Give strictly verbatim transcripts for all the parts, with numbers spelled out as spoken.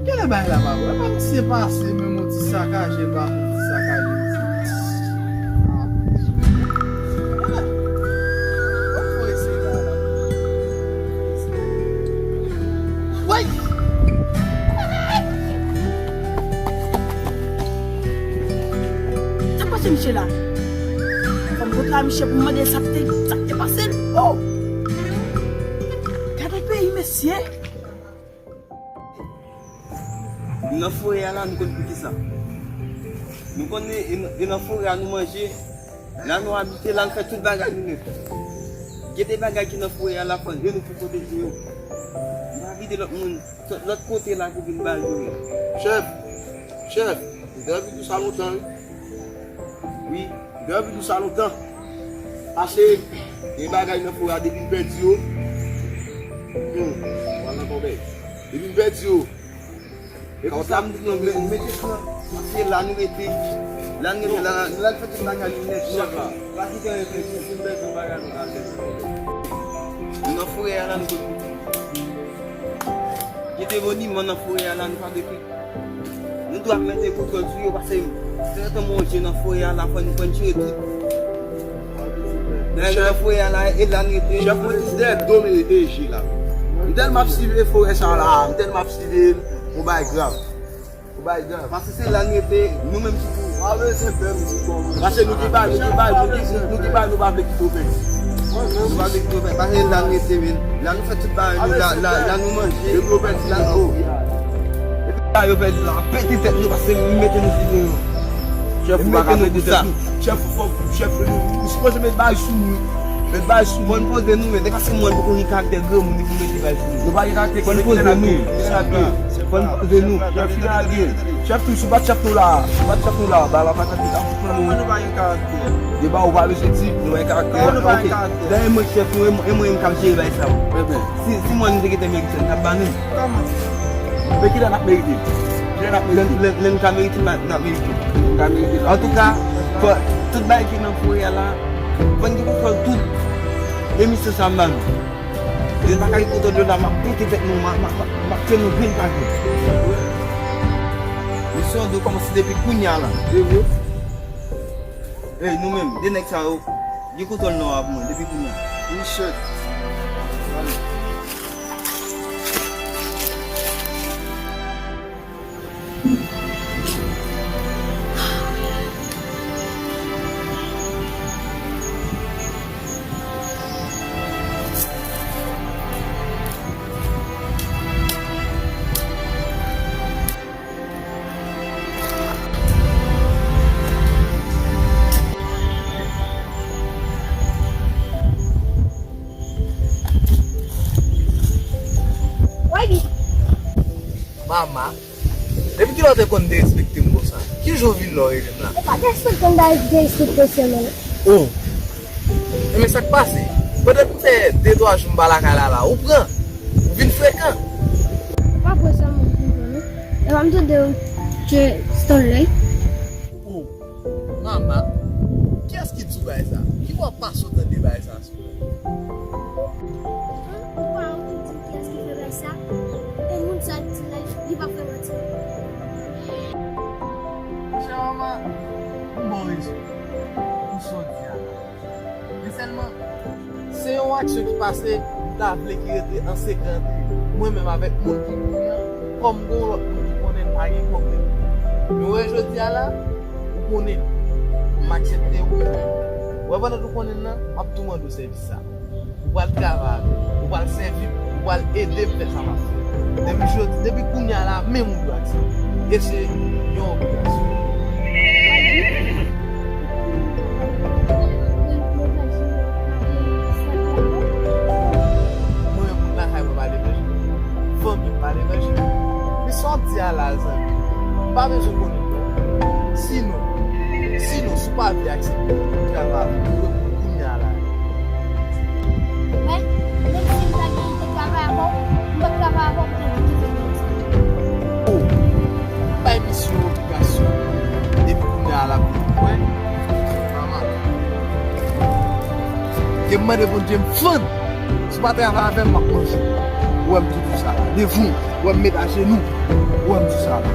Genlè bagay la pa bon. E pa misye pase menm yon ti sakaje, l pa fè yon ti sakaje misye. Ah. Fò eseye la, la. Woy! Sa k pase misye la? Fò m kontre a misye pou m mande sa k te, sa k te pase l. Oh! Gade peyi, mesye! Nou nan forè a la, nou konn poukisa. Nou konn e, e, e nan forè a nou manje, la nou abite, la nou fè tout bagay nou menm. Gen de bagay ki nan forè a la, fò nou pou pwoteje yo. Nou pa kite lòt moun, lòt kote la pou vin ba yo. Chèf, chèf, m te anvi di w sa lontan, wi. Wi, m te anvi di w sa lontan. Pase, gen bagay nan forè a, depi n pèdi yo. Hmm, w al nan kòbèy. Depi n pèdi yo. E konsa m di nou, men, mete pran. Paske la nou rete. La nou rete, la, la nou fè tout bagay nou nèt. Pa kite anyen pèdi, si n pèdi yon bagay, nou ka pèdi. Nou nan forè a la, nou konn. Gen de moniman nan forè a la, nou pa dwe kite. Nou dwe ap mete kontwòl sou yo, paske se yon tan manje nan forè a la, fò nou pran tire tout. Nan, nan forè a la, e la nou rete. Chèf, mwen di dèyè do m rete je la. M tèlman ap siveye forè sa la, m tèlman ap siveye l, yon bagay grav. Yon bagay grav. Paske se la nou rete, nou menm sitou. Paske nou ki bay, nou ki bay, nou ki, nou ki bay, nou pa vle kite w pèdi. Nou pa vle kite w pèdi. Paske la nou rete, men. La nou fè tout bagay nou, la, la, la nou manje. Depi w pèdi la, oh. Epi la yo pèdi la, pete tèt nou, paske nou mete nou sou nou. Chèf, ou pa ka pete tèt nou. Chèf, ou fò, chèf, ou sipoze met bagay sou nou. Met bagay sou nou. Fò n poze nou, men, se paske mwen poko gen karaktè granmoun, li pou mete bagay sou nou. Nou pa gen karaktè, fò n poze nou. Fò n poze nou. Chèf, ki lage. Chèf, tou, si w pa t chèf nou la, si w pa t chèf nou la, ba la pa t ap fèt, ap fèt nan nou. Kòman nou pa gen karaktè? Deba ou pa bezwen di, nou pa gen karaktè. Kòman nou pa gen karaktè? Dayè mwen chèf nou, e mwen, e mwen menm k ap jere bagay sa yo. Si, si mwen nou te gentan merite, n t ap ba nou. Kòman? Men kilè n ap merite? Kilè n ap merite? Lè, lè, lè n ka merite, n ap, n ap merite. N ka merite. Antouka, fò, tout bagay ki nan forè a la, fò n gen kontwòl tout emisyon sa m ba nou. Lè n pa ka gen kontwòl yo la, m ap pete tèt nou, m ap, m ap, m ap, m ap fè nou grenn pa grenn. Misyon an dwe kòmanse depi kounye a la. Se vre. Ey, nou menm, de nèg sa yo, gen kontwòl nan w ap mwen, depi kounye a. Wi, chèf. Mama, depi kilè w te konn derespekte m konsa? Ki jou w vin la w rele m la? Ou pa derespekte m, pa derespekte sèlman non. Oh! Enben sa k pase? Pandan m fè de twa jou m pa lakay la la, ou pran? Ou vin frekan. Ou pa kwè sa mwen konprann non. Epa m tande w tchwe Stanley. Oh, mama, kiyès ki di w bagay sa? Ki bò w ap pase w tande bagay sa? Ou pa wont pou di m kiyès ki fè bagay sa? E moun sa di la, li pa fè manti. Monchè mama, ou bon rezon pou sa w di a la. Men sèlman, Yon aksyon ki pase, m ta vle ki rete an sekrè ant mwen menm avèk moun ki konnen an. Kòm gen yon lòt moun ki konnen, pa gen pwoblèm. Men w wè jodi a la, ou konnen m, m aksepte wi. Ou wè pandan w konnen m nan, m ap tou mande w sèvis sa. Ou pral travay avè m, ou pral sèvi m, ou pral ede m fè sa m ap fè. Depi jodi, depi kounye a la, menm ou dwe aksepte. E se yon obligasyon. Mwen menm, moun lakay mwen pa levanjil. Fanmi m pa levanjil. Men sa w ap di a la, zanmi, m pa bezwen konnen non. Sinon, sinon, si w pa vle aksepte, travay avè m. Ou wè pou kounye a la. Men, menm si m ta gen ide travay avè w, m p ap travay avè w pou te kite fè kòmsa. Oh, bay misye yon obligasyon. Depi kounye a l ap vin mwen. Manman. Ke m mande Bondye m fann. Si w pa travay avè m, m ap manje w. Ou wè m toujou sa la. Devan w, ou wè m met ajenou. Ou wè m di sa la.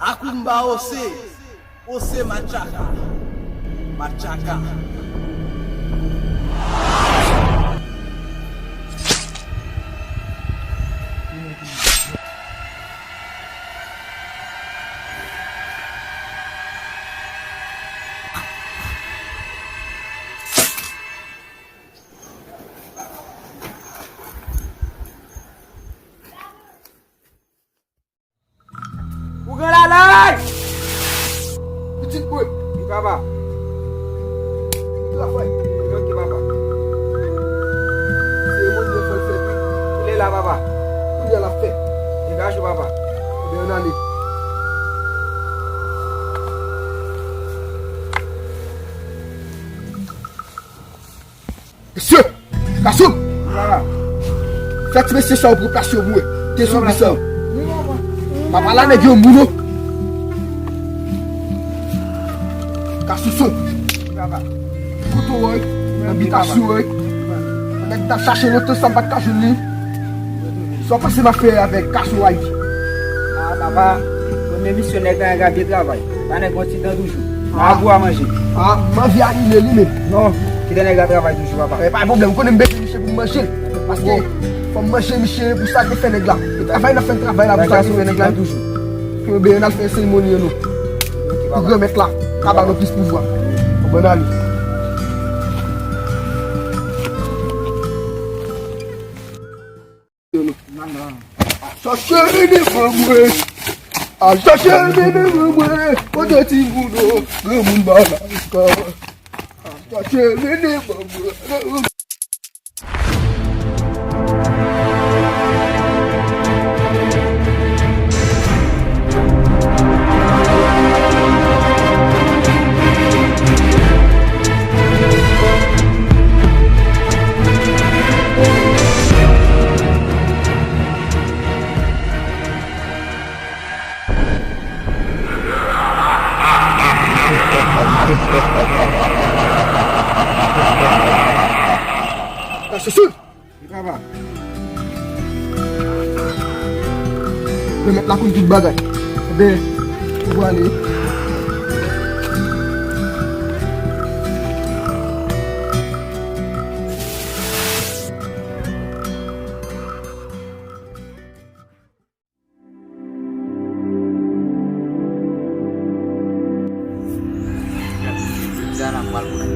Akoumba Ose, Ose Matchaka, Matchaka. Ougan lalay! Pitit mwen. Wi, papa. Travay. Wi, ok, papa. Seremoni an fò l fèt wi. Kilè la, papa? Kounye a l ap fèt. Degaje w, papa. Ebyen, ann ale. Mesye! Kasou! Fè ti mesye sa yo pou plas yo pou mwen. Te sou bisan. Papa la nèg yo moun. Kasou son. Kouto woy. Nan bitasyon woy. Nèg ta chache lontan sa m pa t ka jwenn li. Sa w panse m ap fè avèk Kasou Ayiti? Ah, papa, premye misyon nèg la, nèg la byen travay. Pa nèg yon ti dan toujou. Ah. Mwen pou a manje. Ah, m anvi anile li menm. Non, kite nèg la travay toujou, papa. Eh, pa pwoblèm, ou konnen m bezwen misye pou m manje l. Paske fò m manje misye pou sa l te fè nèg la. E travay n ap fè, travay la pou sa l te fè nèg la. Toujou. Ke ben, n al fè seremoni an nou. Ok, papa. Pou granmèt la ka ba nou plis pouvwa. Bon, ann ale. Chache vini pou mwen. A chache vini pou mwen. Kote ti boudo, granmoun ba la ka. A chache vini pou mwen. Asasen! Li pa pa. Granmèt la konn tout bagay. Enben, ou prale. Ou Pral pou nou.